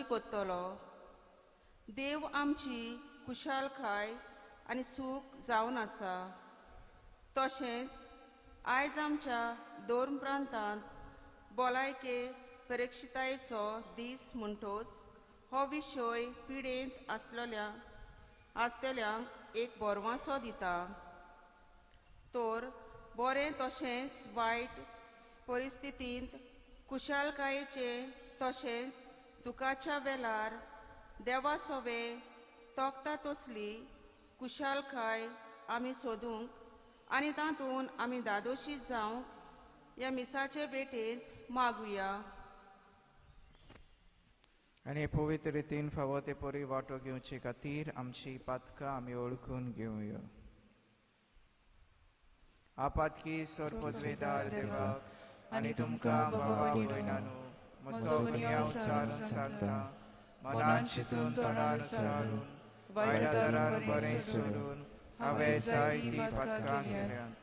कोत्तलो देव आमची कुशालकाय आनी सूख जावन आसा. तशेंच आयज आमच्या दोन प्रांतांत भलायके परिक्षितायेचो दीस म्हणटोच हो विशय पिडेंत आसतल्यांक एक बरवासो दिता. तर बरें तशेंच वायट परिस्थितींत कुशालकायेचे तशेंच दुखाच्या वेळार देवा सोवे तोखता तसली कुशालकाय आमी सोदूंक आनी तातूंत आमी दादोशी जावंक ह्या मिसाचे भेटेंत मागुया. आनी पवित्र रितीन फावो ते परी वांटो घेवचे खातीर आमची पातकां आमी वळखून घेवया. आपातकी सोरपदवेदार देवाक आनी तुमकां बाबा भयणांनो म्हजो गुन्यांव सारून सांगता, मनान चिंतून तोंडार सारून वायट दारार बरें सोडून हांवें जायतीं पातकां केल्यांत.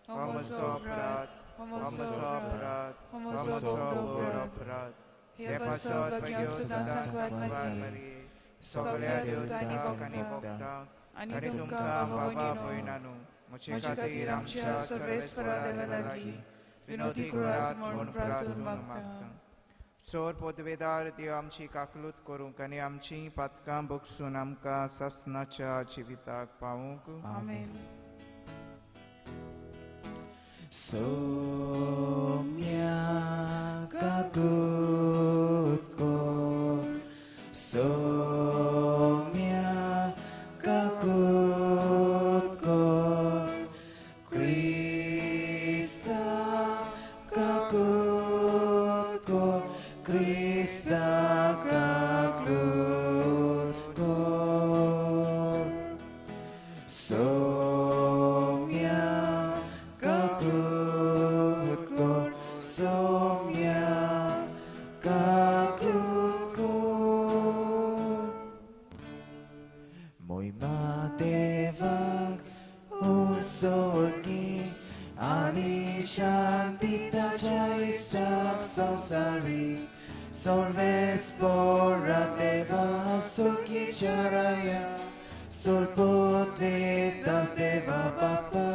हो म्हजो अपराध, हो म्हजो अपराध, हो म्हजो व्हड अपराध. हे पासत म्हज्यो सदांच मारये सगळ्या देवतांक आनी भक्तांक आनी तुमकां बाबा भयणांनो म्हजे खातीर आमच्या सर्वेस्परा देवा लागीं विनोदी करात म्हूण प्रार्थना मागता. सोर पदवेदार देव आमची काकलूत करूंक आनी आमची पातकां बगसून आमकां सासणाच्या जिविताक पावूंक. आमेन. Somya kakutko, somya kakutko, Krista kakutko, Krista kakutko. Somya kakutko, somya kakutko. Moima devak usorgi ani shanti tacha istrak sosari Solves pora deva sukhi charaya Solpotveda deva papa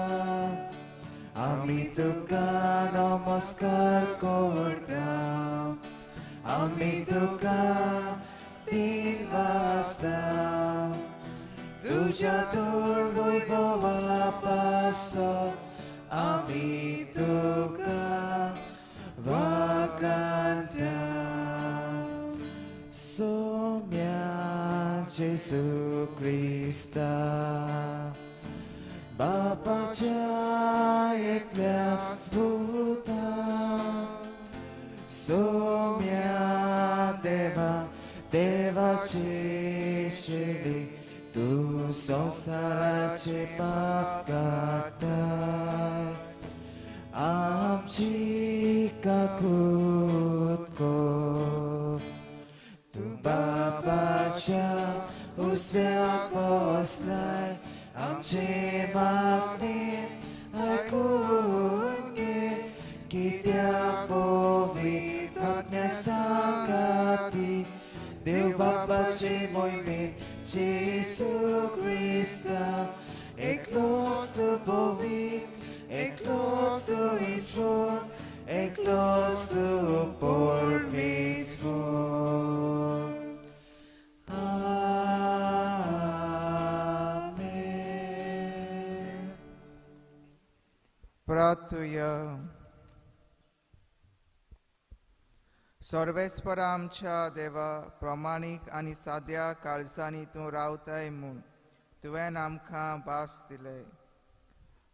Ami tuka namaskar korta, Ami tuka dilvasta, Tuja durvaibhava pasot आमी तुका वाखाणटा. सोम्या जेजू क्रिस्ता बापाच्या एकल्याच पुता, सोम्या देवा देवाचे Shelley तूं संवसाराचे पाप काडटाय, आमची काकूत कर. तूं बापाच्या उजव्या बसलाय, आमचे मागणे आयकून घे, कित्याक पवित्र आत्म्या सांगाती देव बापाचे मोहिमेन जेजू क्रिस्ता, एकलोच तूं पवित्र, एकलोच तूं ईश्वर, एकलोच तूं परमेश्वर. आमेन. प्रार्थुया. सर्वेस्पर आमच्या देवा, प्रमाणीक आनी साद्या काळजांनी तूं रावताय म्हूण तुवें आमकां भास दिले.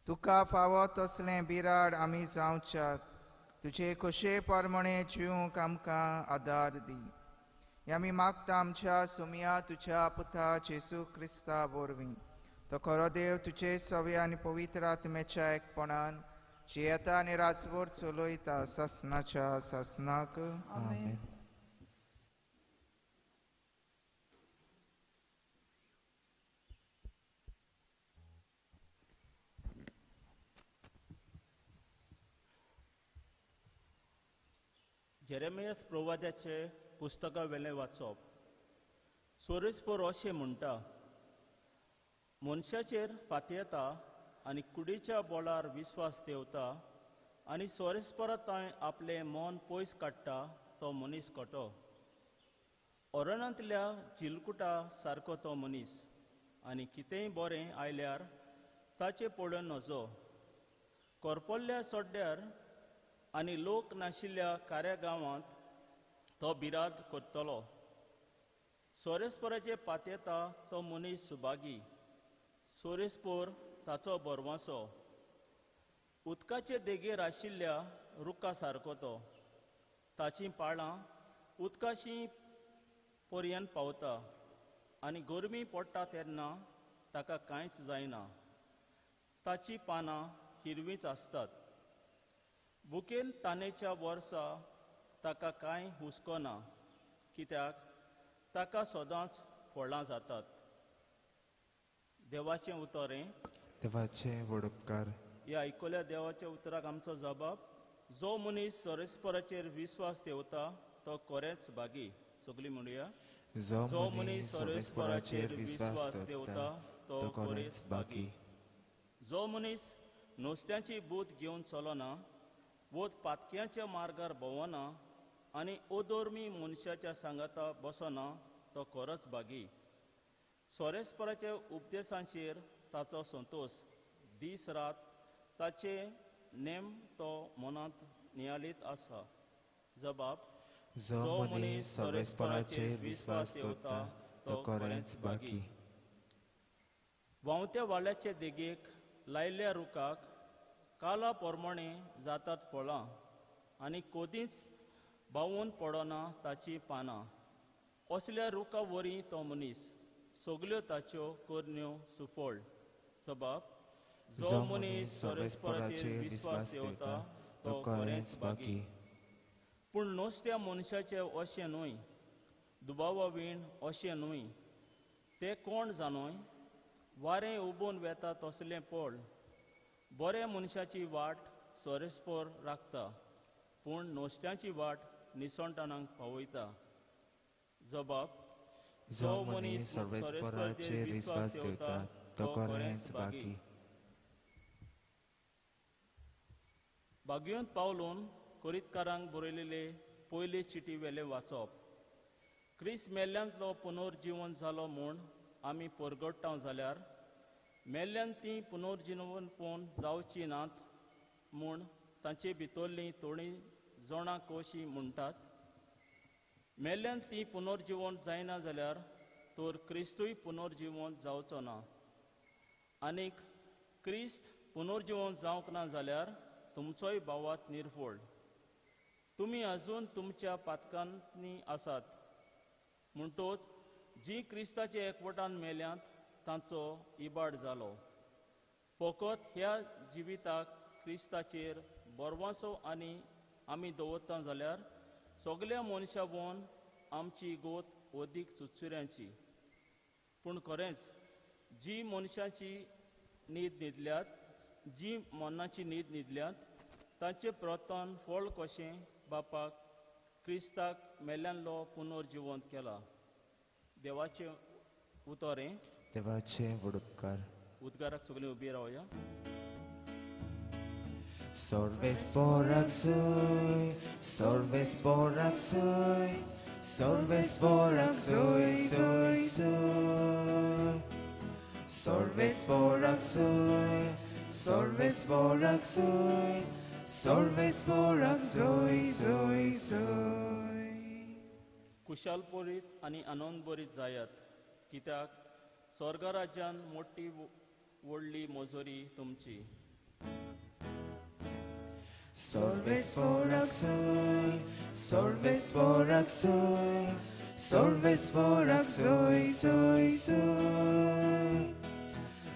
तुका फावो तसलें बिराड आमी जावच्याक तुजे खोशे प्रमाणे जिवंक आमकां आदार दी. हें आमी मागता आमच्या सुमया तुज्या पुता जेजू क्रिस्ता वरवीं. तो खरो देव तुजे सवे आनी पवित्र आत्म्याच्या एकपणान जियेता आनी राजवट चलयता सासनाच्या सासनाक. आमेन. जेरेमियस प्रवाद्याचे पुस्तका वेलें वाचप. सोरेस्पोर अशें म्हणटा, मनशाचेर पातयेता आनी कुडीच्या बोळार विस्वास देवता आनी सोरेस्परा थंय आपलें मन पयस काडटा तो मनीस कटो. अरणांतल्या चिलकुटा सारको तो मनीस आनी कितेंय बरें आयल्यार ताचें पळोवन नजो. करपल्ल्या सड्ड्यार आनी लोक नाशिल्ल्या काऱ्या गांवांत तो बिराड करतलो. सोरेस्पोराचे पातयेता तो मनीस सुभागी, सोरेस्पोर ताचो बरवासो. उदकाचे देगेर आशिल्ल्या रुखा सारको तो, ताचीं पाळां उदकाशी पर्यंत पावता आनी गरमी पडटा तेन्ना ताका कांयच जायना. ताचीं पानां हिरवींच आसतात. बुकेन तानेच्या वर्सा ताका कांय हुस्को ना, कित्याक ताका सदांच फळां जातात. देवाचें उतर हें. देवाचे व्हड उपकार. ह्या आयकल्या देवाच्या उतराक आमचो जबाब, जो मनीस सोरेस्पराचेर विस्वास देवता तो खरेंच भागी. सगळीं म्हणुया, जो मनीस सोरेस्पराचेर विस्वास देवता तो खरेंच भागी. जो मनीस नुस्त्याची बूत घेवन चलना, वोत पातक्याच्या मार्गार भोंवना आनी ओदोर्मी मनशाच्या सांगाता बसना तो खरोच भागी. सोरेस्पराच्या उपदेशांचेर ताचो संतोश, दीस रात ताचे नेम तो मनांत नियालीत आसा. जबाब, जो मनीस सोरेस्पराचेर विस्वास दवरता तो खरेंच भागी. व्हांवत्या वाल्याचे देगेक लायिल्ल्या रुखाक काला प्रमाणे जातात फळां आनी कदींच बावून पडना ताचीं पानां. असल्या रुखा वरी तो मनीस, सगल्यो ताच्यो करण्यो सुफळ. जबाब, जो मनीस सोरेस्पराचेर विस्वास दवरता तो खरेंच भागी. पूण नुस्त्या मनशाचें अशें न्हय, दुबावा वीण अशें न्हय, ते कोण जाणोय वारें उबोवन वेता तसलें पळ. बऱ्या मनशाची वाट सोरेस्पोर राखता, पूण नुस्त्याची वाट निसणटानाक पावयता. जबाब, जो मनीस सोरेस्पराचेर विस्वास दवरता तो खरेंच भागी. बागयोंत पावलून कोरितकारांक बरयलेले पयले चिटी वेले वाचप. क्रिस्त मेल्ल्यांतलो पुनर्जीवन जालो म्हूण आमी परगट्टाव जाल्यार मेल्ल्यान ती पुनर्जीवनपण जावची नात म्हूण तांचे भितरलीं थोडीं जाणां कशीं म्हणटात? मेल्ल्यान ती पुनर्जिवंत जायना जाल्यार तर क्रिस्तूय पुनर्जिवंत जावचो ना. आनीक क्रिस्त पुनर्जिवंत जावंक ना जाल्यार तुमचोय भावात निर्फळ. तुमी अजून तुमच्या पातकांनी आसात. म्हणटोच जी क्रिस्ताचे एकवटान मेल्यांत तांचो इबाड जालो. फकत ह्या जिविताक क्रिस्ताचेर बरवासो आनी आमी दवरता जाल्यार सगल्या मनशां वोन आमची गोत अदीक चुचुऱ्यांची. पूण खरेंच जी मनशाची न्हीद न्हिदल्यात, जी मनाची न्हीद न्हिदल्यात तांचें प्रतन फळ कशें बापाक क्रिस्ताक मेल्ल्यानलो पुनर्जिवंत केला. देवाचें उतर हें. देवाचे व्हड उपकार. उद्गाराक सगळीं उबी रावया. Solves boraxui, solves boraxui, solves boraxui, sui, sui. Solves boraxui, solves boraxui, solves boraxui, sui, sui. कुशालपरीत आनी आनंदभरीत जायात, कित्याक स्वर्गराज्यान मोठी व्हडली मजुरी तुमची. Solves boraxui, solves boraxui, solves boraxui, sui, sui.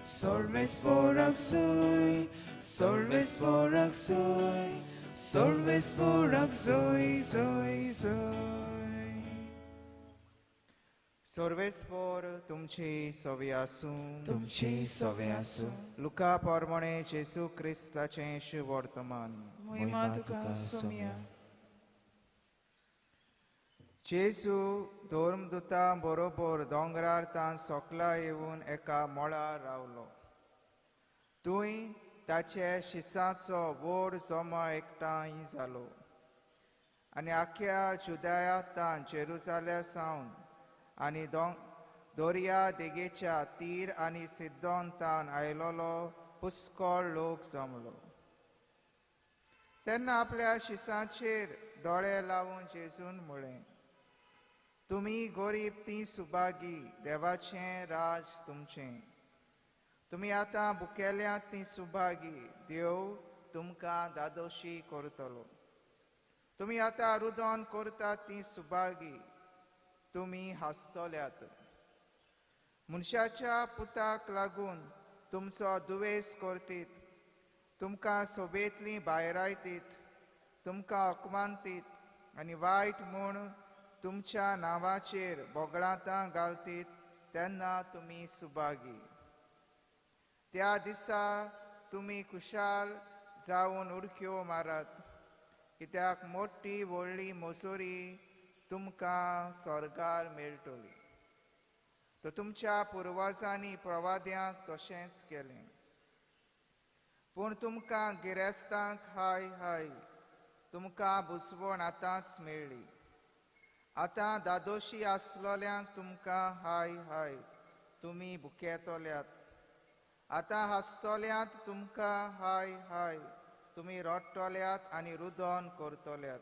Solves boraxui, solves boraxui, solves boraxui, sui, sui. सर्वेस्पोर तुमची सवी आसूं. तुमची सवी आसूं. लुका प्रमाणे जेजू क्रिस्ताचें शुवर्तमान. महिमा तुका सोम्या. जेजू धर्मदूता बरोबर दोंगरार तान सोकला येवन एका मळार रावलो. थंय ताचे शिसाचो व्हड जमा एकठांय जालो आनी आख्या जुदया तान जेरुजाल्या सावन आनी दर्या देगेच्या तीर आनी सिद्दोन तान आयलोलो पुष्कळ लोक जमलो. तेन्ना आपल्या शिसाचेर दोळे लावन जेजून म्हळें, तुमी गरीब ती सुभागी, देवाचें राज तुमचें. तुमी आतां भुकेल्यात ती सुभागी, देव तुमकां दादोशी करतलो. तुमी आतां रुदन करतात ती सुभागी, तुमी हांसतल्यात. मनशाच्या पुताक लागून तुमचो दुवेस करतीत, तुमकां सोबेतलीं भायरायतीत, तुमकां अपमानतीत आनी वायट म्हूण तुमच्या नांवाचेर बोगळांतां घालतीत, तेन्ना तुमी सुभागी. त्या दिसा तुमी खुशाल जावन उडक्यो मारात, कित्याक मोठी व्हडली मजुरी तुमकां स्वर्गार मेळटली. तर तुमच्या पुर्वजांनी प्रवाद्यांक तशेंच केलें. पूण तुमकां गिरेस्तांक हाय हाय, तुमकां बुजवण आतांच मेळ्ळी. आतां दादोशी आसलोल्यांक तुमकां हाय हाय, तुमी भुकेतल्यात. आतां हांसतल्यांत तुमकां हाय हाय, तुमी रडटल्यात आनी रुदन करतल्यात.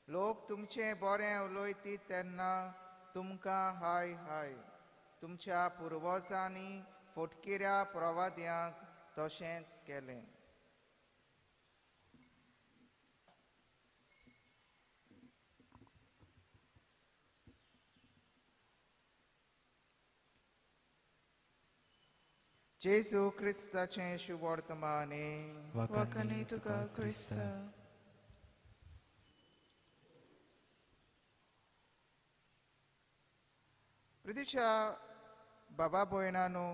लोक तुमचें बरें उलयतीत तेन्ना तुमकां हाय हाय, तुमच्या पुर्वजांनी फटकिऱ्या प्रवाद्यांक तशेंच केलें. जेजू क्रिस्ताचें शुवर्तमाने. वाखाणणी तुका क्रिस्ता. प्रितीच्या बाबा भयणानो,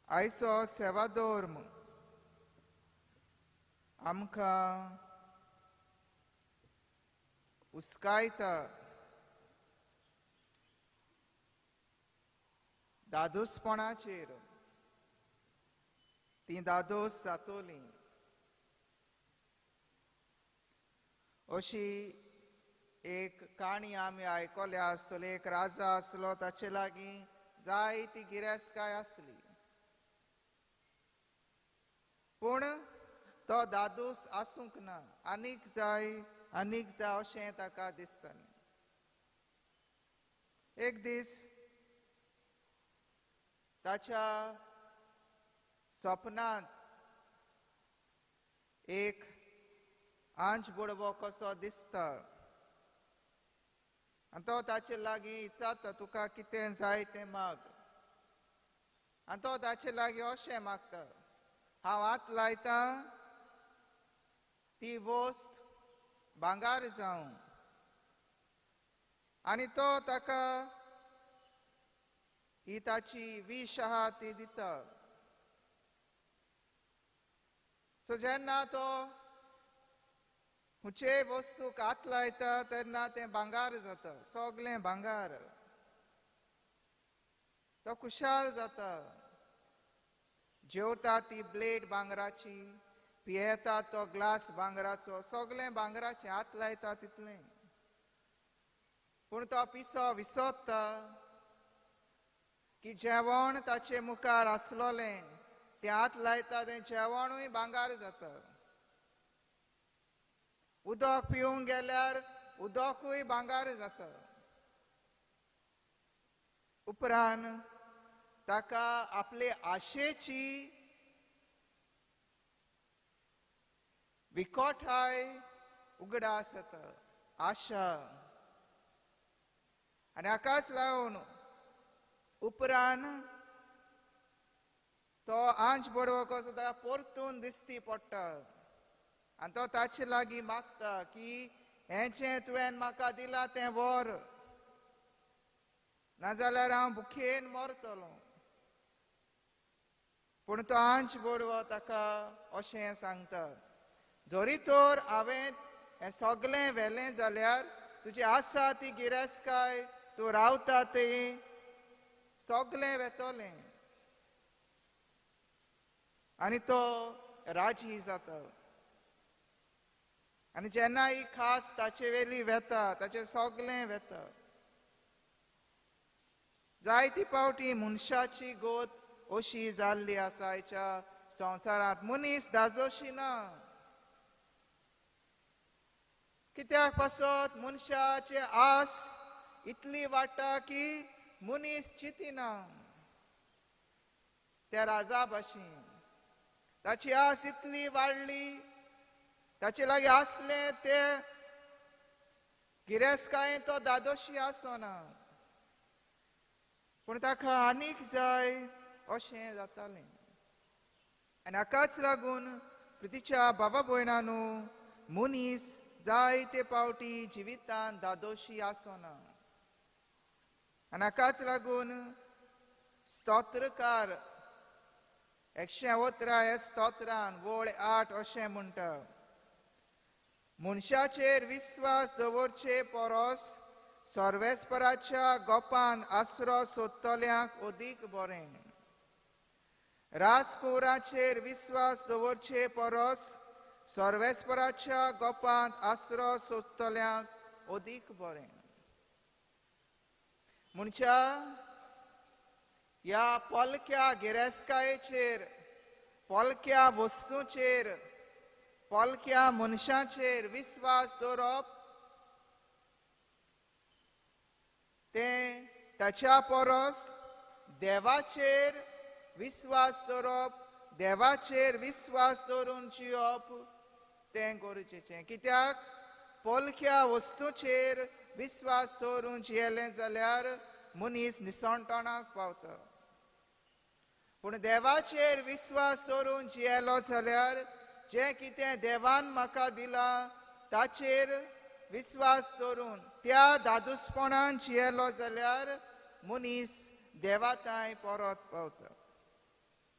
आयचो सेवाधर्म आमकां उस्कायता दादोसपणाचेर. ती दादोस जातोली अशी एक काणी आमी आयकल्या आसतली. एक राजा आसलो, ताचे लागीं जायती गिरेस्तकाय आसली. पूण तो दादूस आसूंक ना, आनीक जाय आनीक जाय अशें ताका दिसतालें। एक दीस ताच्या सपनांत एक आंज बोडवो कसो दिसता आनी तो ताचे लागीं विचारता, तुका कितें जाय तें माग। आनी तो ताचे लागीं अशें मागता, हांव हात लायतां ती वस्त भांगार जावं। आनी तो ताका ही ताची वीश आहा ती दिता। सो जेन्ना तो खंयचेय वस्तूक हात लायता तेन्ना तें भांगार जाता, सगळें भांगार। तो खुशाल जाता, जेवता ती प्लेट भांगराची, पियेता तो ग्लास भांगराचो, सगळें भांगराचें, हात लायता तितलें। पूण तो पिसो विसरता की जेवण ताचे मुखार आसलोलें तें हात लायता तें जेवणूय भांगार जाता। उदक पिवंक गेल्यार उदकूय भांगार जाता। उपरांत ताका आपले आशेची विकोठाय उगडास जाता, आशा। आनी हाकाच लागून उपरांत तो आंज बडवो कसो ताका परतून दिसती पडटा आनी तो ताचे लागीं मागता की हें जें तुवें म्हाका दिलां तें व्हर, नाजाल्यार हांव भुकेन मरतलो। पूण तो आंज बोडवो ताका अशें सांगता, जरी तर हांवें हें सगळें व्हेलें जाल्यार तुजी आसा ती गिरेस्तकाय, तूं रावता तें सगळें वेतलें। आनी तो राजी जाता। आनी जेन्ना ही खास ताचे वेली वेता, ताचें सगळें वेता। जायती पावटी मनशाची गोत अशी जाल्ली आसा आयच्या संवसारांत, मनीस दाजोशी ना। कित्याक पासत मनशाची आस इतली वाडटा की मनीस चिंतिना। त्या राजा भाशेन ताची आस इतली वाडली, ताचे लागीं आसलें ते गिरेस्तकायेन तो दादोशी आसना, पूण ताका आनीक जाय अशें जातालें। आनी हाकाच लागून प्रितीच्या बाबा भयणांनो, मनीस जायते पावटी जिवितान दादोशी आसना। आनी हाकाच लागून स्तोत्रकार 118 ह्या स्तोत्रान वळ 8 अशें म्हणटा, मनशाचेर विस्वास दवरचे परस सर्वेस्पराच्या गोपान आसरो सोदतल्यांक अदीक बरें। राजकुंवराचेर विस्वास दवरचे परस सर्वेस्पराच्या गोपांत आसरो सोदतल्यांक अदीक बरें। म्हणच्या ह्या पोलक्या गिरेस्तकायेचेर, पोलक्या वस्तूचेर, पोलक्या मनशाचेर विस्वास दवरप तें ताच्या परस देवाचेर विस्वास दवरप, देवाचेर विस्वास दवरून जियप तें गरजेचें। कित्याक पोलक्या वस्तूचेर विस्वास दवरून जियेलें जाल्यार मनीस निसणटणाक पावता, पूण देवाचेर विस्वास दवरून जियेलो जाल्यार जें कितें देवान म्हाका दिलां ताचेर विस्वास दवरून त्या दादूसपणान जियेलो जाल्यार मनीस देवाताय परत पावता।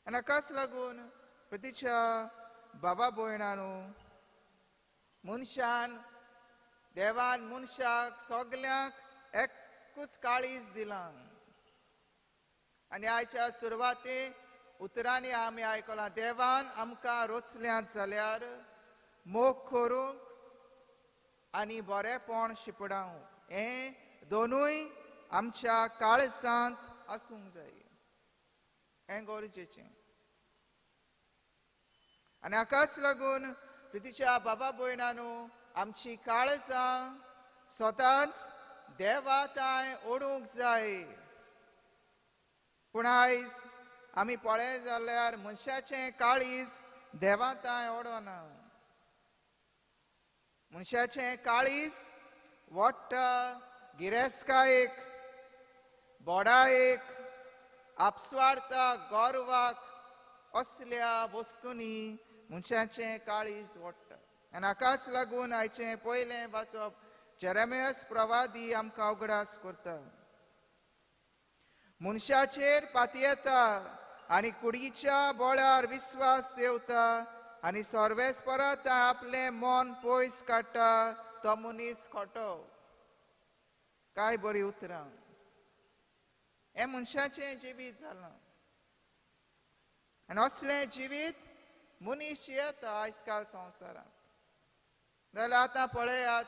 आनी हाकाच लागून प्रतिच्या बाबा भयणांनो, मनशान देवान मनशाक सगल्यांक एकूच काळीज दिलां। आनी आयच्या सुरवाते उतरांनी आमी आयकलां, देवान आमकां रचल्यांत जाल्यार मोग करूंक आनी बरेंपण शिपडावंक, हें दोनूय आमच्या काळजांत आसूंक जाय, हें गरजेचें। आनी हाकाच लागून प्रितीच्या बाबा भयणांनो आमची काळजां स्वताच देवा तांय ओडूंक जाय. पूण आयज आमी पळय जाल्यार मनशाचें काळीज देवा तांय ओडना. मनशाचें काळीज वोडटा गिरेस्कायेक, बोडायेक, आपस्वार्था, गौरवाक, असल्या वस्तूंनी मनशाचें काळीज वोडटा. आनी हाकाच लागून आयचें पयलें वाचप जेरेमियास प्रवादी आमकां उगडास करता. मनशाचेर पातयेता आनी कुडीच्या बोळार विस्वास देवता आनी सर्वेस परत आपलें मन पयस काडटा तो मनीस खोटो. काय बरी उतरां. हें मनशाचें जिवीत जालां आनी असलें जिवीत मनीस येता आयज काल संवसारांत. जाल्यार आतां पळयात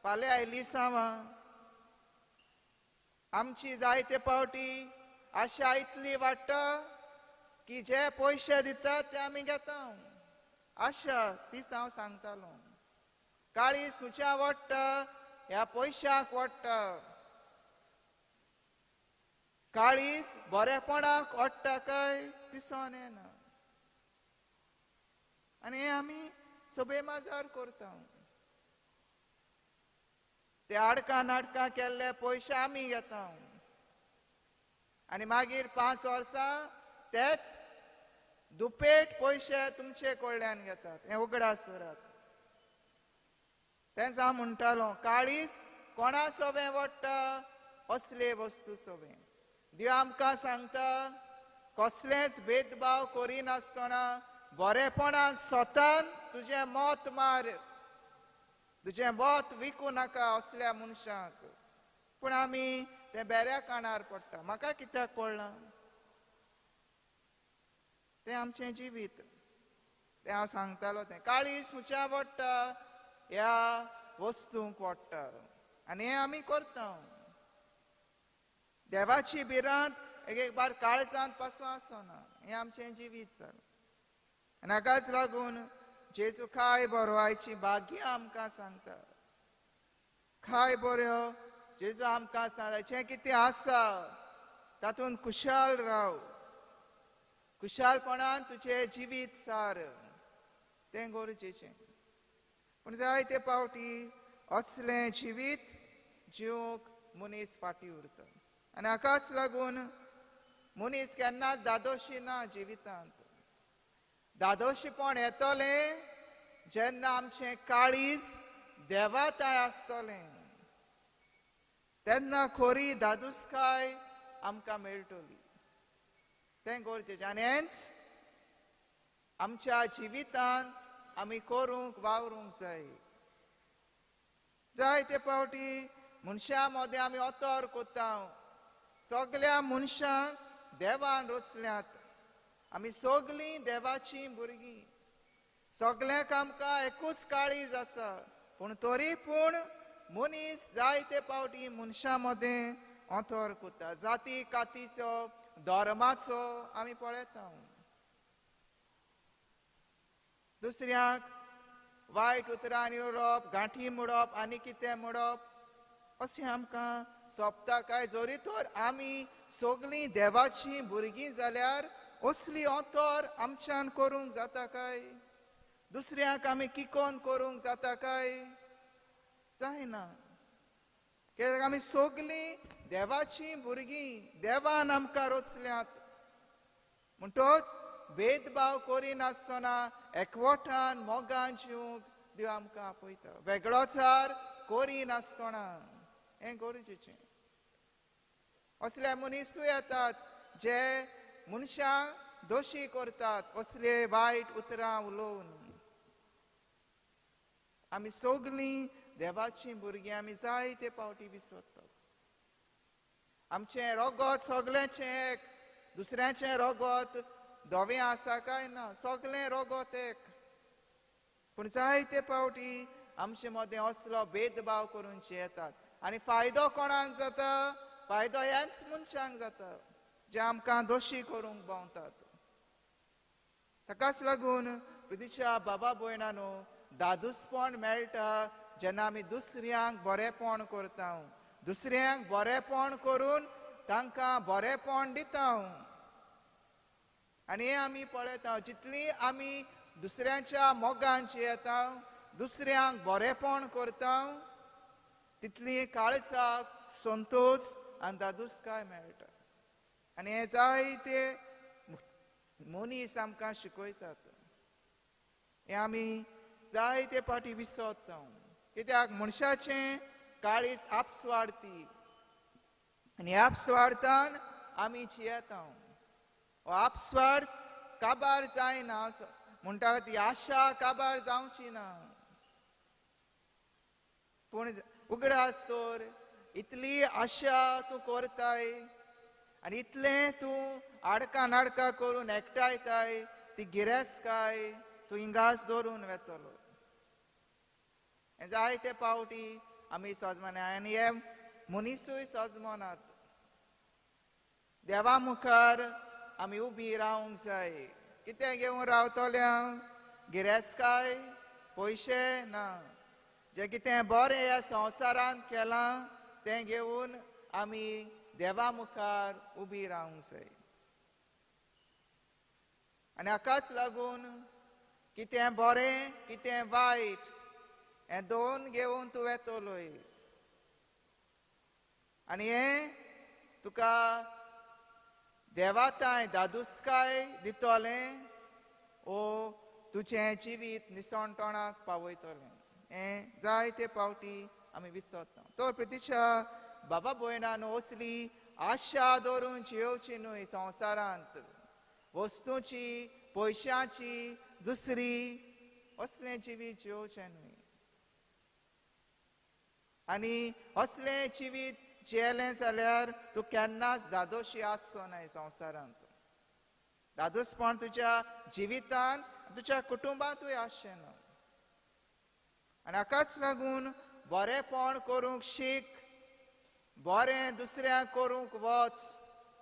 फाल्यां आयली सावां आमची जायते पावटी आशा इतली वाडटा की जे पयशे दितात ते आमी घेता. आशा तीच हांव सांगतालो. काळी सुच्या वाडटा ह्या पयशाक वाडटा. काळीज बरेपणाक ओडटा काय दिसोन येना. आनी हें आमी सभे माजार करता. ते आडकां नाटकां केल्ले पयशे आमी घेता आनी मागीर 5 वर्सां तेच दुपेट पयशे तुमचे कडल्यान घेतात. हें उगडास दवरात. तेंच हांव म्हणटालो काळीज कोणा सोबें वडटा असले वस्तू सोबें. देव आमकां सांगता कसलेच भेदभाव करिनासतना बरेपणान स्वतान तुजें मत मार, तुजें मत विकूं नाका असल्या मनशांक. पूण आमी तें बेऱ्या काणार पडटा. म्हाका कित्याक पडलां तें आमचें जिवीत. तें हांव सांगतालो तें काळीज खुंयच्या वडटा ह्या वस्तूंक वडटा आनी हें आमी करता. देवाची भिरांत एक एक बार काळजांत पासून आसना. हें आमचें जिवीत जालां. आनी हाकाच लागून जेजू काय बरो आयची भाग्य आमकां सांगता. काय बरो जेजू आमकां सांगता जें कितें आसा तातूंत खुशाल राव, खुशालपणान तुजें जिवीत सार, तें गरजेचें. पूण जायते पावटी असलें जिवीत जिवंक मनीस फाटीं उरता. आनी हाकाच लागून मनीस केन्नाच दादोशी ना जिवितांत. दादोशीपण येतलें जेन्ना आमचें काळीज देवाताय आसतलें तेन्ना खरी दादूसकाय आमकां मेळटली. तें गरजेचें. आनी हेंच आमच्या जिवितांत आमी करूंक वावरूंक जाय. जायते पावटी मनशां मदें आमी अतर करता. सगल्या मनशांक देवान रचल्यात. आमी सगलीं देवाचीं भुरगीं. सगल्यांक आमकां एकूच काळीज आसा. पूण तरी पूण मनीस जायते पावटी मनशां मदें अंतर करता. जाती कातीचो धर्माचो आमी पळयता. दुसऱ्यांक वायट उतरांनी उडोवप, गांठी मोडप आनी कितें मोडप अशें आमकां सोंपता काय? जरी तर आमी सगलीं देवाचीं भुरगीं जाल्यार असली अंतर आमच्यान करूंक जाता काय? दुसऱ्यांक आमी किकोन करूंक जाता काय? जायना. कित्याक आमी सगलीं देवाचीं भुरगीं, देवान आमकां रचल्यात. म्हणटच भेदभाव करिनासतना एकवटान मोगान जिवंक देव आमकां आपयता. वेगळोचार करिनासतना हें गरजेचें. असले मनीसूय येतात जे मनशांक दोशी करतात असले वायट उतरां उलोवन. आमी सगलीं देवाचीं भुरगीं आमी जायते पावटी विसरतात. आमचें रगत सगल्यांचें एक, दुसऱ्यांचें रगत धवें आसा काय ना, सगलें रगत एक. पूण जायते पावटी आमचे मदें असलो भेदभाव करून येतात. आनी फायदो कोणाक जाता? फायदो ह्याच मनशांक जाता जे आमकां दोशी करूंक भोंवतात. ताकाच लागून प्रितीच्या बाबा भयणानो दादूसपण मेळटा जेन्ना आमी दुसऱ्यांक बरेंपण करता, दुसऱ्यांक बरेंपण करून तांकां बरेंपण दिता. आनी हें आमी पळयता, जितली आमी दुसऱ्यांच्या मोगान जियेता, दुसऱ्यांक बरेंपण करता, तितली काळजाक संतोष आनी दादूसकाय मेळटा. आनी हें जायते मनीस आमकां शिकयतात. हें आमी जायते फावटी विसरता, कित्याक मनशाचें काळीज आपस्वार्थी आनी आपस्वार्थान आमी जियेता. हो आपस्वार्थ काबार जायना म्हणटा, ती आशा काबार जावची ना. पूण उगडास तर इतली आशा तूं करताय आनी इतलें तूं आडका नाडका करून एकठांयताय, ती गिरेस्तकाय तूं हिंगाच दवरून वेतलो. जायते पावटी आमी सजमना आनी हे मनिसूय सजमनात. देवा मुखार आमी उबी रावंक जाय. कितें घेवन रावतल्या? गिरेस्तकाय, पयशे ना. जें कितें बरें ह्या संवसारांत केलां तें घेवन आमी देवा मुखार उबी रावंक जाय. आनी हाकाच लागून कितें बरें कितें वायट हें दोन घेवन तूं वेतलोय आनी हें तुका देवाताय दादूसकाय दितलें ओ तुजें जिवीत निसणटणाक पावयतलें. हें जायते पावटी आमी विसरता. तर प्रितीच्या बाबा भयणान असली आशा दवरून जियोवची न्हय संवसारांत, वस्तूची, पयशांची, दुसरी असलें जिवीत जियोवचें न्हय. आनी असलें जिवीत जियेलें जाल्यार तूं केन्नाच दादोशी आसचो नाय संवसारांत. दादोसपण तुज्या जिवितान, तुज्या कुटुंबांतूय आसचें ना. आनी हाकाच लागून बरेंपण करूंक शीक, बरें दुसऱ्यांक करूंक वच,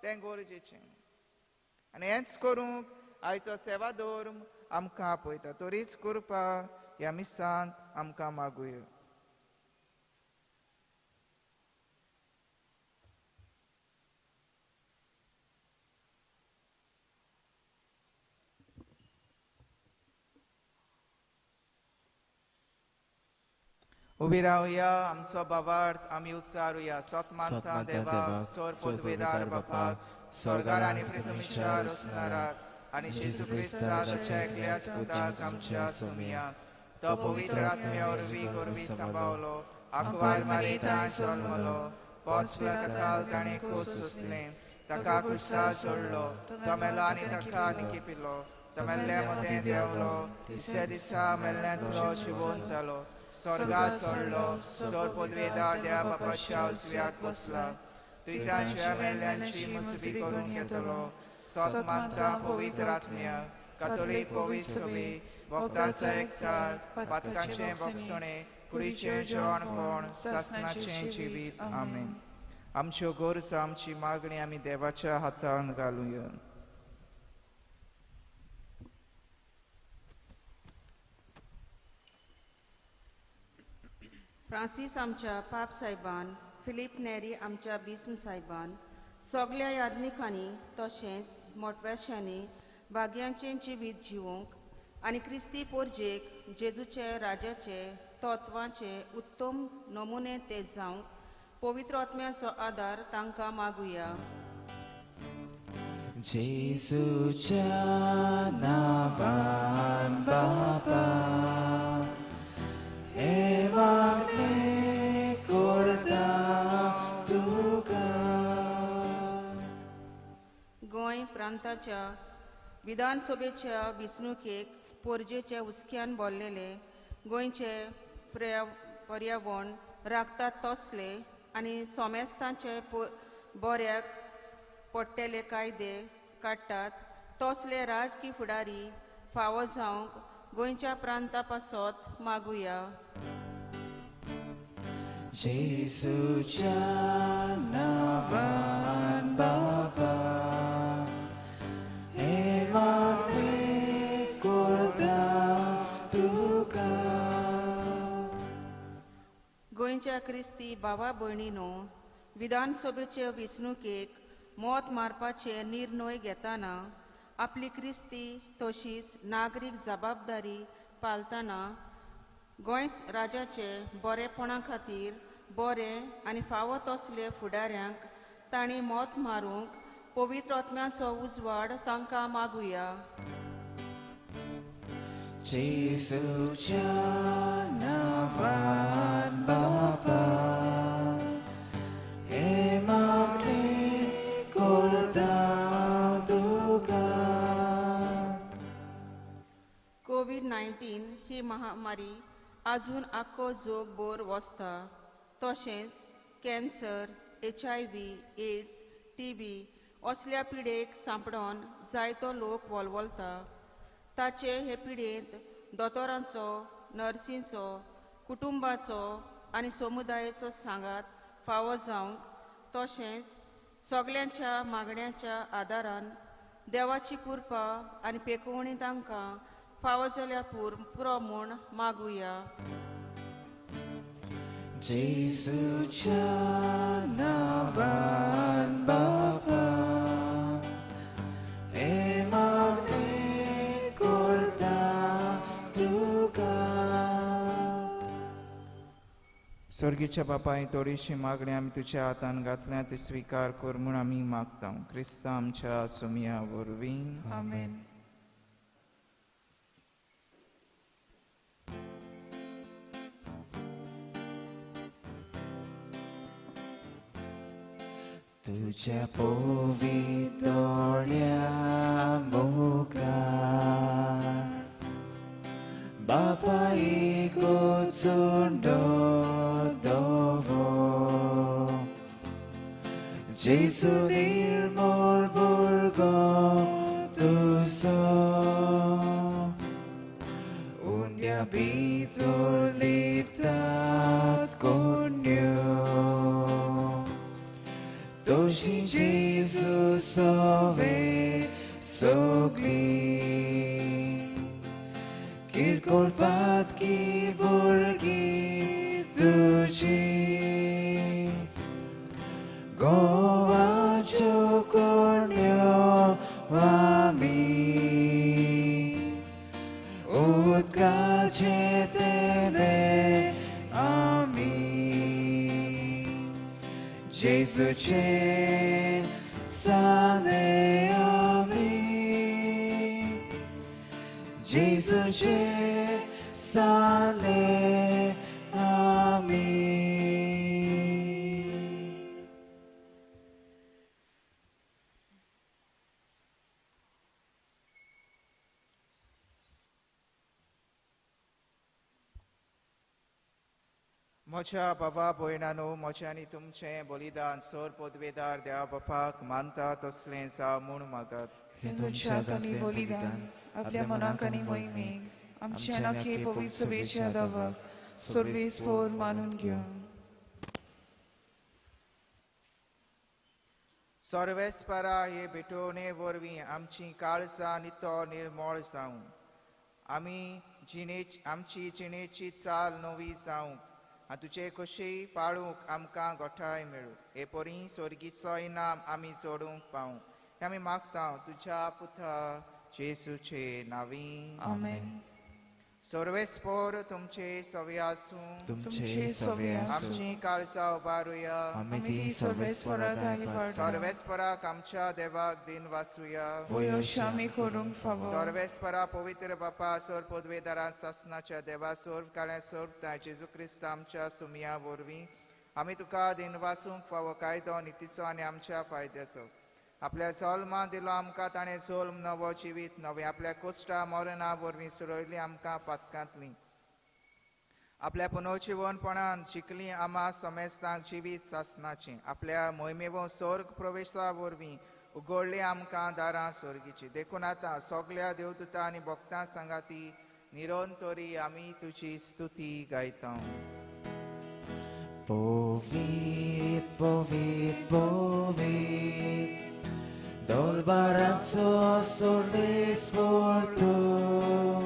तें गरजेचें. आनी हेंच करूंक आयचो सेवा धर्म आमकां आपयता. तरीच कृपा ह्या मिसांत आमकां मागुया. उबी रावया, आमचो बाबार्थ आमी उच्चारुया. सत मानता देवाक, सोर पदवेदार बापाक, स्वर्गार आनी पृथ्वीच्या रचणाराक आनी जेजू क्रिस्ताच्या एकल्याच पुताक आमच्या सोमयाक, तो पवित्र आत्म्या वरवीं गोरवी सांबावलो, आंकवार मारियेंत जल्मलो, पोंच काल ताणें खोस सोंसलें, ताका कुर्सार सोडलो, तो मेलो आनी ताका निकिपिलो, तो मेल्ल्या मदें देंवलो, तिसऱ्या दिसा मेल्ल्यांतलो जिवोन जालो, स्वर्गात चडलो, सोर पदवेदार देवा बापाच्या उजव्याक बसला, थंय मेल्ल्यांची मुजबी करून घेतलो. सत मानता पवित्र आत्म्या, कातोलीक पवित्र सभे, भक्तांचो एकचार, पातकांचें भोगसणें, कुडीचें जेवणपण, सासणाचें जिवीत. आमेन. आमच्यो गरजो, आमची मागणी आमी देवाच्या हातान घालुया. फ्रांसीस आमच्या पाप साहेबान, फिलीप नेरी आमच्या भीस्म साहेबान, सगल्या याज्ञिकांनी तशेंच मोटव्याशांनी भाग्यांचें जिवीत जिवोवंक आनी क्रिस्ती पोरजेक जेजूचे राजाचे तत्वांचे उत्तम नमुने ते जावंक पवित्र आत्म्याचो आदार तांकां मागुया. जेजूच्या नांवान बापा हे मागणें करता तुका. गोंय प्रांताच्या विधानसभेच्या वेंचणुकेक पोरजेच्या हुस्क्यान भरलेले गोंयचे पर्यावरण राखतात तसले आनी सोमेस्तांचे बऱ्याक पडटेले कायदे काडटात तसले राजकी फुडारी फावो जावंक गोंयच्या प्रांता पासत मागुया. जेजूच्या नांवान बापा हे मागणें करता क्रिस्ती भावा भयणीनो, विधानसभेचे वेंचणुकेक मत मारपाचे निर्णय घेतना आपली क्रिस्ती तशीच नागरीक जबाबदारी पालतना गोंय राज्याचे बरेपणा खातीर बरे आनी फावो तसले फुडाऱ्यांक तांणी मत मारूंक पवित्र आत्म्याचो उजवाड तांकां मागुया. जेजूच्या नांवान बापा हे मागणें करता तुका. कोवीड-19 ही महामारी अजून आख्खो जगभर वसता. तशेंच कॅन्सर, HIV, AIDS, TB असल्या पिडेक सांपडोन जायतो लोक वलवलता. ताचे हे पिडेंत दोतोरांचो, नर्सींचो, कुटुंबाचो आनी समुदायाचो सांगात फावो जावंक तशेंच सगल्यांच्या मागण्यांच्या आदारान देवाची कृपा आनी पेकोवणी तांकां फावो जाल्यार पुरो म्हूण मागुया. जेजूच्या नांवान बापा हे मागणें करता तुका. स्वर्गीच्या बापाय, थोडीशी मागणी आमी तुज्या हातान घातल्या ती स्विकार कर म्हूण आमी मागता क्रिस्ता आमच्या सुमया वरवीं. आमेन. तुझ्या पवितोळ्या मुखार बापा एकूच चुंडो दवो, जेजू निर्मळ भुरगो तुजो, उंड्या भितर लिपतात कोण्यो. तशी जेजू सवे सगळी किरकोळ पातकी भुरगीं तुजी, गोवाच्यो कोण्यो आमी उदकाचे तेंबे आमी. जेजूचे साने आमी, जेजूचे साने आमी. म्हज्या बाबा भयणानो, म्हजें आनी तुमचें बलिदान सोर पदवेदार देवा बापाक मानता तसलें जावं म्हूण मागात. हे तुमच्या हातांनी बलिदान आपल्या मनाक आनी मोहिमेक आमच्या नाखे पवित्र सभेच्या दावाक सर्वेस्पोर मानून घेवं. सर्वेस्परा हे भेटवणे वरवीं आमची काळजां नितो निर्मळ जावं, आमी जिणेची आमची जिणेची चाल नवी जावंक आनी तुजे कशी पाळूंक आमकां गोठाय मेळूं. हे परी स्वर्गीचो इनाम आमी जोडूंक पावूं हें आमी मागता तुज्या पुता जेजूचे नांवी. आमेन. सर्वेस्पोर तुमचे सवे आसूं, तुमचे सवे आसूं. आमची काळजां उबारुया, आमी ती सर्वेस्पराक सर्वेस्पराक आमच्या देवाक दिन वासुया, वयोश आमी करूंक फावो. सर्वेस्परा पवित्र बापा सोर पदवेदारान सासनाच्या देवा सोर्व काळ्या सोर्व ताय जेजू क्रिस्त आमच्या सुमया वरवीं आमी तुका दिन वासूंक फावो कायदो नितीचो आनी आमच्या फायद्याचो. आपल्या जल्मा दिलो आमकां ताणें जल्म नवो जिवीत नवें, आपल्या कोश्टा मरणा वरवीं सुरयली आमकां पातकांतली, आपल्या पुनर्जिवनपणान जिखली आमा समेस्तांक जिवीत सासनाचें, आपल्या मोहिमेव स्वर्ग प्रवेशा वरवीं उगडली आमकां दारां स्वर्गीची. देखून आतां सगल्या देवदूतां आनी भक्तां सांगाती निरंतरी आमी तुजी स्तुती गायता. पवित्र पवित्र पवित्र दरबाराचो सर्वेस्पोर तूं,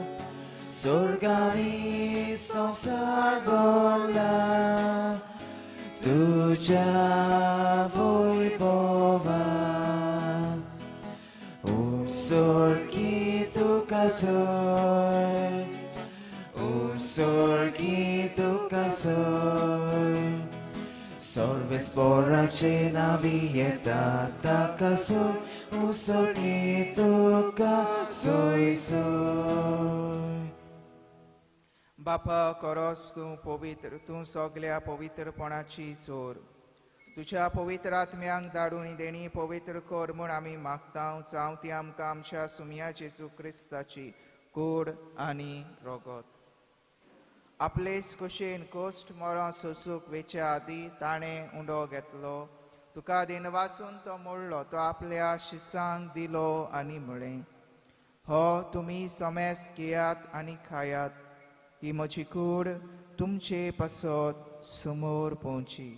स्वर्गांनी संवसार भरला तुझ्या वैभवान उसोळकी तुका सोय उसोळकी तुका सोय सर्वेस्पोराचे नावी येता ताका सोय उसोळकी तुका सोय सोय. बापा करोस तूं पवित्र, तूं सगल्या पवित्रपणाची जोर. तुज्या पवित्र आत्म्यांक धाडून देणी पवित्र कर म्हूण आमी मागता. जावं ती आमकां आमच्या सुमया जेजू क्रिस्ताची कूड आनी रगत. आपलेच कुशीन कोश्ट मरण सोसूंक वेचे आदीं ताणें उंडो घेतलो, तुका दिनवासून तो मोडलो, तो आपल्या शिसांक दिलो आनी म्हळें, हो तुमी समेस घेयात आनी खायात, ही म्हजी कूड तुमचे पासत समोर पोवची.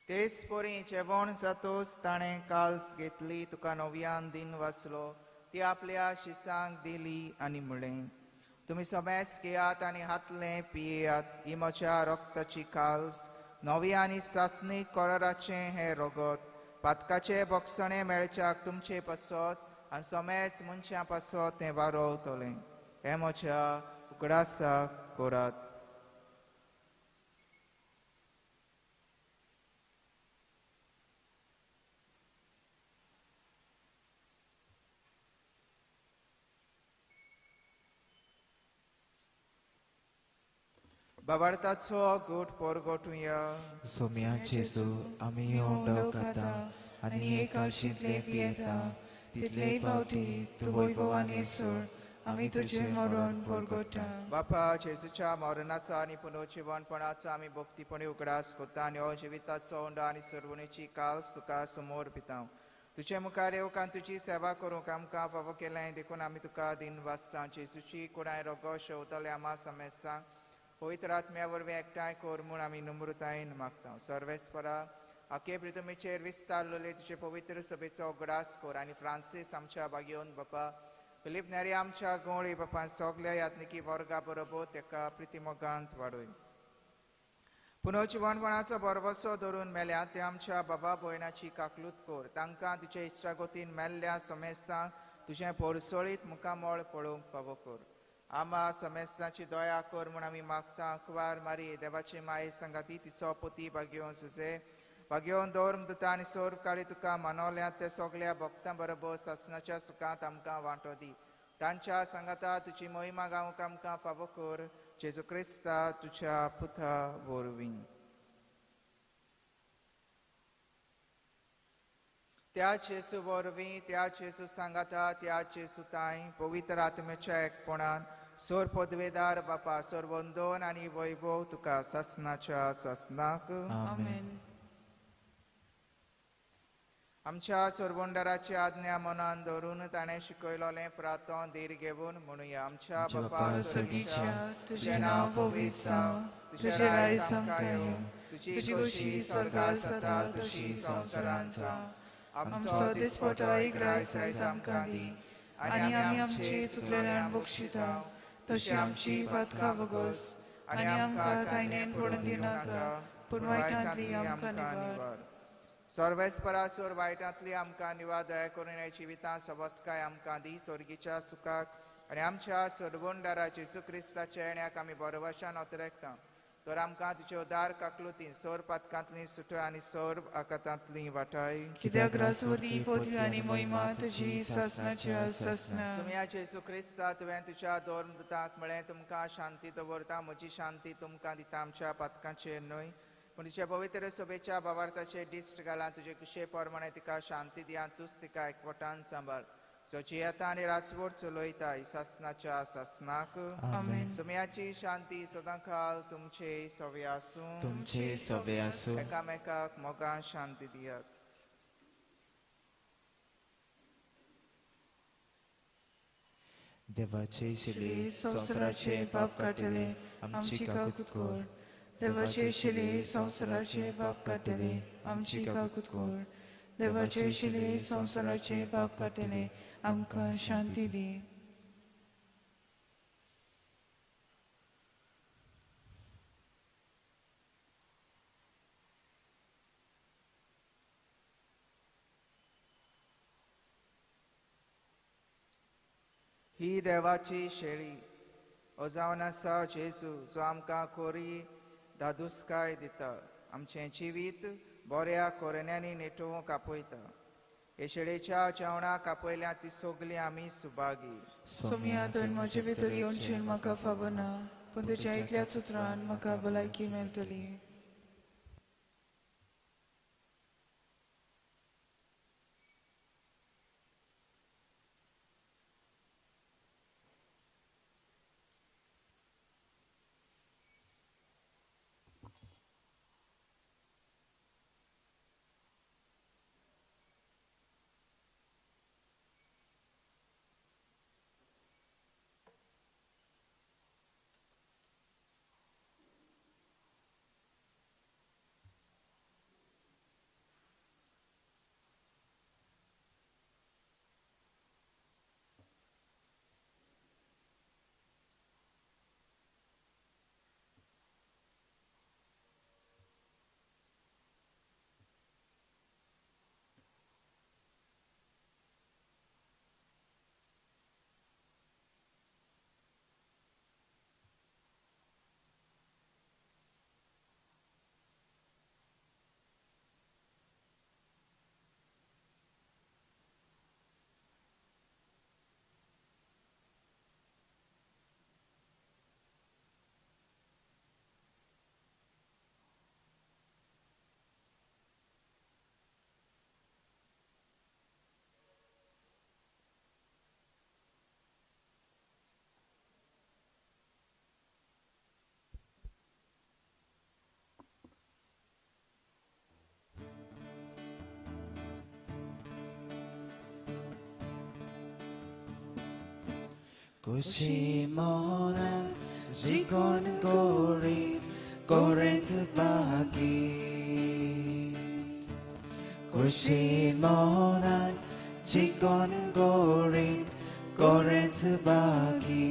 तेच परी जेवण जातोच ताणें काल्स घेतली, तुका नव्यान दिन वाचलो, ती आपल्या शिसांक दिली आनी म्हळें, तुमी समेस घेयात आनी हातलें पियेयात, ही म्हज्या रक्ताची काल्स, नवी आनी सासणी कराराचें हें रगत, पातकाचें बक्षणें मेळच्याक तुमचे पासत आनी समेस मनशां पासत तें वारोवतलें. हें म्हज्या उगडासाक करात. बाबार्थाचो गोट पोरगोटुया. सोम्या जेजू आमी उंडो खाता आनी हे काळशींतले पियेता, तितले पावटी तूं वैभवान येसर आमी तुजें मरण पोरगोटा. बापा जेजूच्या मरणाचो आनी पुनर्जिवनपणाचो आमी भक्तीपणी उगडास करता आनी हो जिविताचो उंडो आनी सर्वणीची काल्स तुका समोर पिता. तुजे मुखार येवंक आनी तुजी सेवा करूंक आमकां फावो केलें देखून आमी तुका दिन वाचता. जेजूची कुडाय रोगो शेवतले आमा समेस्ता पवित्र आत्म्या वरवीं एकठांय कर म्हूण आमी नम्रतायेन मागता. सर्वेस्परा आखे प्रितमेचेर विस्तारलेले तुजे पवित्र सभेचो उगडास कर आनी फ्रांसीस आमच्या बागेवन बापा, फिलीप नेरी आमच्या गवळी बापा, सगल्या यात्निकी वर्गा बरोबर तेका प्रितिमोगांत वाडय. पुनर्जिवनपणाचो भरवसो धरून मेल्या ते आमच्या बाबा भयणाची काकलूत कर, तांकां तुजे इश्टागतीन मेल्ल्या समेस्तांक तुजें पोरसोळीत मुखामळ पळोवंक फावो कर. आमा समेस्तांची दया कर म्हूण आमी मागता. कुवार मारी देवाची माये सांगाती तिचो पती बागेवन सुजे बागेवन दवर दुता आनी सोर काळी तुका मानवल्या ते सगल्या भक्तां बरोबर सासनाच्या सुखांत आमकां वांटो दी. तांच्या सांगाता तुजी महिमा गावंक आमकां फावो कर, जेजू क्रिस्ता तुज्या पुता वरवीं. त्या जेजू वरवीं, त्या जेजू सांगाता, त्या जेजू ताई पवित्र आत्म्याच्या एकपणान सोर पदवेदार बापा, सोर वंदन आनी वैभव तुका सासनाच्या सासनाक. आमेन. आमच्या सोरबंडाराची आज्ञा मनान धरून ताणें शिकयलोलें प्रातो धीर घेवन म्हणुया. आमच्या बापा स्वर्गीच्या, तुजें नांव पवित्र जावं, तुजें राज्य आमकां येवं, तुजी खोशी स्वर्गांत जाता तशी संवसारांत जावं. आमचो दिसपटो एक रायस आयज आमकां दी आनी आमी आमची चुकलेल्यान बक्षिता तशी आमची पातकां बगोस आनी आमकां तायनेन पडून दिनाका, पूण वायटांतली आमकां निवार. सर्वेस्परा सोर वायटांतली आमकां निवार, दया करून ह्या जिवितांत सवस्काय आमकां दी. स्वर्गीच्या सुखाक आनी आमच्या सोडवणदारा जेजू क्रिस्ताच्या येण्याक आमी बरवशान अतरेकता. तर आमकां तुजे उदार काकलुती सोर पातकांतली सुटय आनी सोर आकातांतली वाटाय. कित्याक रासवती पदवी आनी महिमा तुजी सासनाच्या सासना. सुमया जेजू क्रिस्ता, तुवें तुज्या धर्मदूतांक म्हळें, तुमकां शांती दवरता, म्हजी शांती तुमकां दिता, आमच्या पातकांचेर न्हय पूण तुज्या पवित्र सभेच्या भावार्थाचेर दिश्ट घाला. तुजे कुशे प्रमाणे तिका शांती दिया, तूच तिका एकवटान सांबाळ. सची येता आनी राजवट चलयता सासनाच्या सासनाक. आमेन. सुमयाची शांती सदांकाल तुमचे सवे आसूं. तुमचे सवे आसूं. एकामेकाक मोगान शांती दियात. देवाचे शिले संवसाराचे पाप काडटले, आमची काकूत कर. देवाचे शिले संवसाराचे पाप काडटले आमची काकूत कर. देवाचे शिले संवसाराचे पाप काडटले आमकां शांती दी. ही देवाची शेळी ओ जावन आसा जेजू जो आमकां खोरी धादुसकाय दिता, आमचें जिवीत बऱ्या कोरण्यांनी नेटोवंक आपयता. हे शेळेच्या जेवणाक आपयल्या ती सगळीं आमी सुभागी. सोम्या तर म्हजे भितर येवचें म्हाका फावना, पूण तुज्या एकल्या सुत्रान म्हाका भलायकी मेळटली. खुशी मोहन जिकोन गोरी कोरेंत बागी. खुशी मोहन जिकोन गोरी कोरेंत बागी.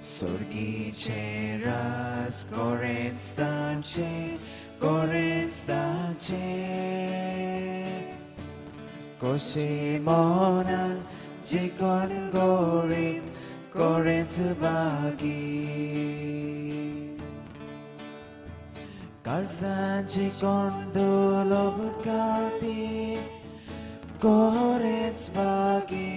स्वर्गीचे रास कोरेंताचे कोरेंताचे. खुशी मोहन जिकोन गोरी कोरेंत बागी. काळजान जिकोन दुलोब खातीर कोरेंत बागी.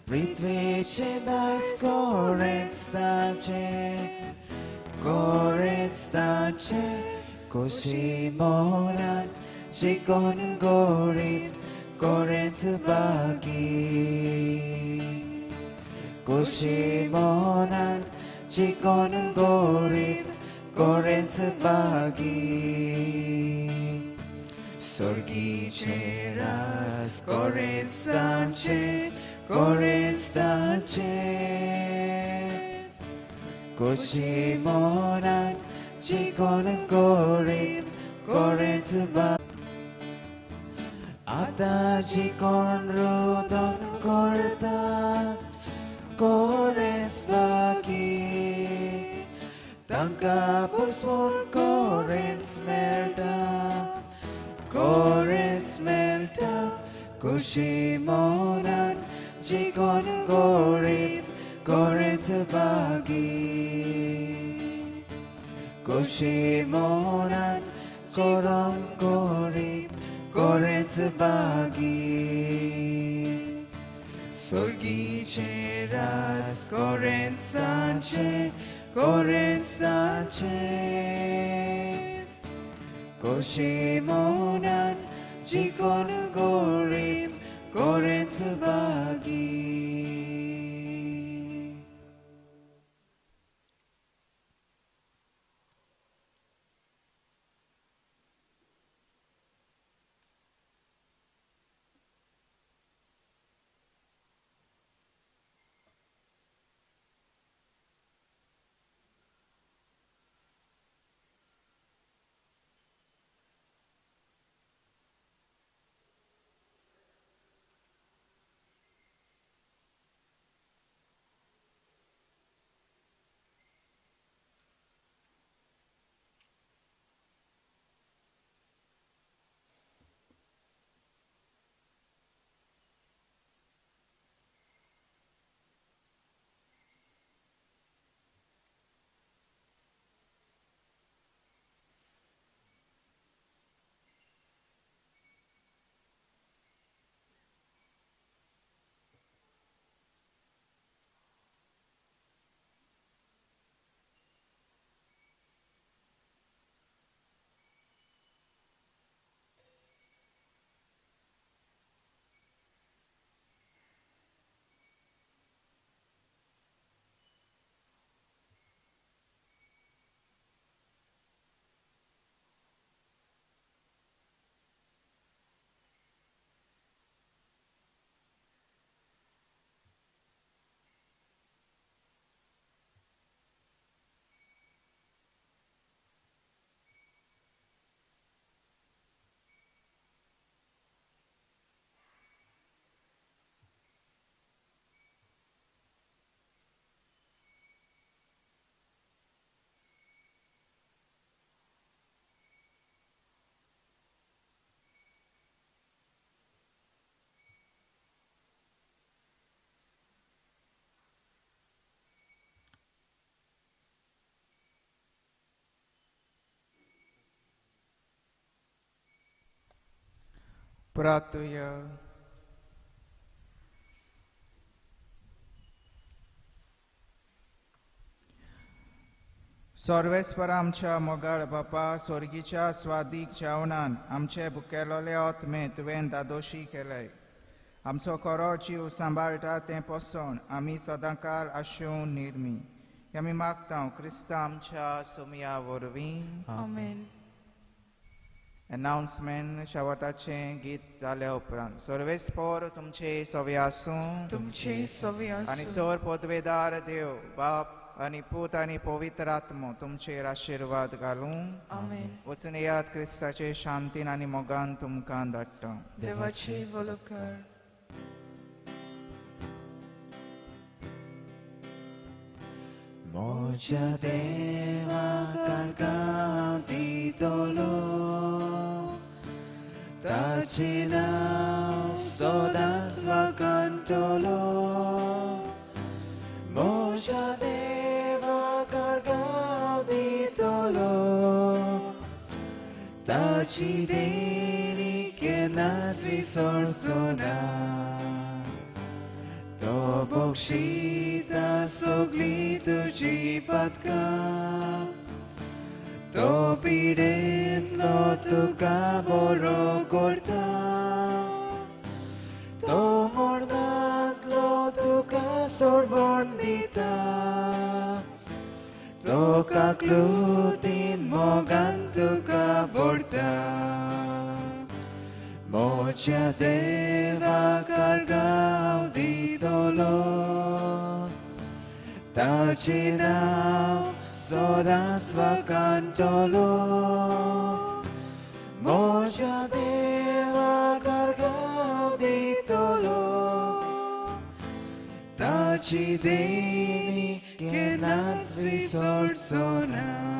पृथ्वीचे दास कोरेंताचे कोरेंताचे. खुशी मोहन जिकोन गोरी कोरेंत बागी. खुशी मोहन जिकोन गोरीब कोरेंत बागी. स्वर्गीचे रास कोरेंताचे कोरेंताचे. खुशी मोहन जिकोन गोरीब कोरेंत बागी. आतां जिकोन रोदन करता कोरेंत बागी. तांकां बसवून कोरेंत मेळटा कोरेंत मेळटा. खुशी मोहन जिकोन गोरीब कोरेंत बागी. खुशी मोहन जिकोन गोरीब कोरेंत बागी. स्वर्गीचे रास कोरेंताचे कोरेंताचे. खुशी मोहन जिकोन गोरीब कोरेंत बागी. प्रार्थुया. सर्वेस्पर आमच्या मोगाळ बापा, सोर्गीच्या स्वादीक जेवणान आमचे भुकेलोले आत्मे तुवें दादोशी केले. आमचो खरो जीव सांबाळटा तें पसोवन आमी सदांकाल आशेवन निर्मी आमी मागता क्रिस्ता आमच्या सोमया वरवीं. आमेन. अनाउन्समेंट. शेवटाचें गीत जाल्या उपरांत सर्वेस्पर तुमचे सवे आसूं. तुमचे सवे आनी आसूं. सर पदवेदार देव बाप आनी पूत आनी पवित्र आत्मो तुमचेर आशिर्वाद घालूं. आमेन. वचून येयात, क्रिस्ताचे शांतीन आनी मोगान तुमकां धाडटा. देवाचे वलपकार. म्हज्या देवाक हांव दितलो, ताचें नांव सदांच वाखाणटलो. म्हज्या देवाक हांव दितलो, ताची देणी केन्नाच विसरचो ना. तो बक्षिता सगळी तुजी पातकां, तो पिडेंतलो तुका बरो करता, तो मरणांतलो तुका सोडवण दिता, तो काकलुतीन मोगान तुका भरता. म्हज्या देवाक हांव दितलो, ताचें नांव सदांच वाखाणटलो. म्हज्या देवाक हांव दितलो, ताची देणी केन्नाच विसरचो ना.